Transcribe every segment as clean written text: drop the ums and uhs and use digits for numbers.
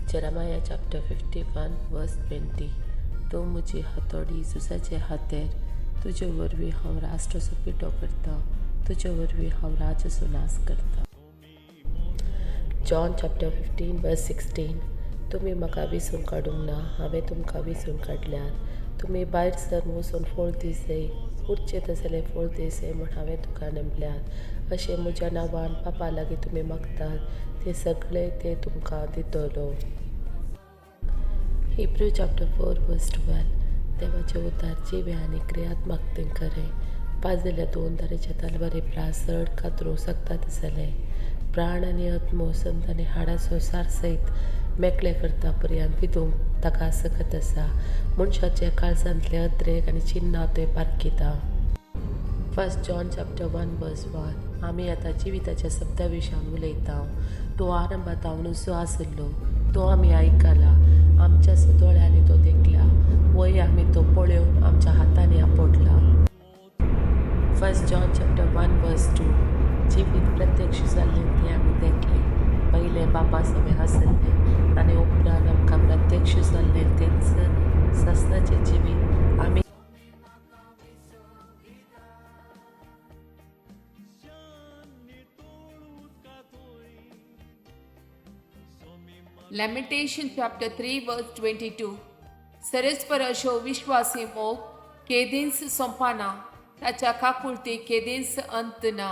Jeremiah chapter 51 verse 20. तूं म्हजी हातोडी, झुजाचे हातेर, तुजे वरवीं हांव राष्ट्राचो पिठो करतां, तुजे वरवीं हांव राज्याचो नाश करतां. John chapter 15 verse 16. तुमी म्हाका विसून काडूंक ना, हांवें तुमकां विसून काडल्यात. तुमी भायर सर वचून फळ दिसय, उरचें तसलें फळ दिसय म्हूण हांवें तुका नेमल्यात. अशें म्हज्या नांवान पापा लागीं तुमी मागतात तें सगळें ते तुमकां दितलो. Hebrew chapter 4 verse 12. देवाचें उतार जिवें आनी क्रियात्मक तें खरें पाजल्या दोन तरेच्या तलवारी प्रास चड कातरूंक शकता तसलें प्राण आनी आत्मो, संत आनी हाडाचो सार सयत मेकळे करता पर्यंत विदूंक ताका सकत आसा. मनशाच्या काळजांतले अत्रेक आनी चिन्नां थंय पारखिता. First John chapter 1 verse 1. आमी आतां जिविताच्या शब्दा विशयान उलयता. तो आरंभात जो आसलो तो आमी आयकला, आमच्या दोळ्यांनी तो देखला, वय आमी तो पळोवन आमच्या हातांनी आपडला. First John chapter 1 verse 2. जिवीत प्रत्यक्ष जाल्लें तें आमी देखलें, पयलें बापा सवें आसलें आनी उपरांत आमकां प्रत्यक्ष जाल्लें तेंच सासणाचें जिवीत आमी Lamentation chapter 3 verse 22. सरस्पर अशो विश्वासी मोग केदींच सोंपना, ताच्या काकुळती केदींच अंत ना.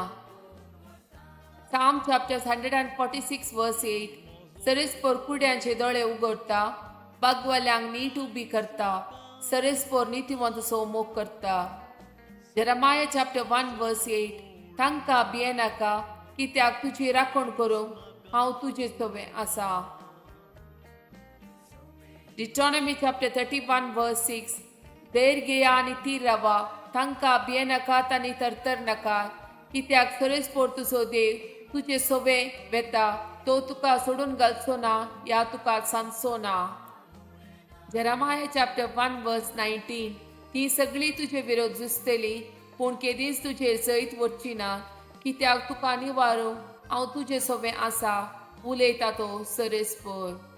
Psalm chapter 146 verse 8. सरस्पर कुड्यांचे दोळे उगडटा, बागवाल्यांक नीट उबी करता, सरस्पर नितीवंत मोग करता. Jeremiah chapter 1 verse 8. तांकां भियेनाका, कित्याक तुजी राखण करूंक हांव तुजे सवें आसा. Deuteronomy chapter 31 verse 6. धैर्य घेया आनी थीर रावा, तांकां भियेनाकात आनी तरतर नाकात, कित्याक सरस्पोर तुजो देव तुजे सवें वेता, तो तुका सोडून घालचो ना या तुका सांदचो ना. Jeremiah chapter 1 verse 19. ती सगळी तुजे विरोध झुजतली, पूण केदींच तुजेर जैत वचची ना, कित्याक तुका निवारूंक हांव तुजे सवें आसा, उलयता तो सरस्पोर.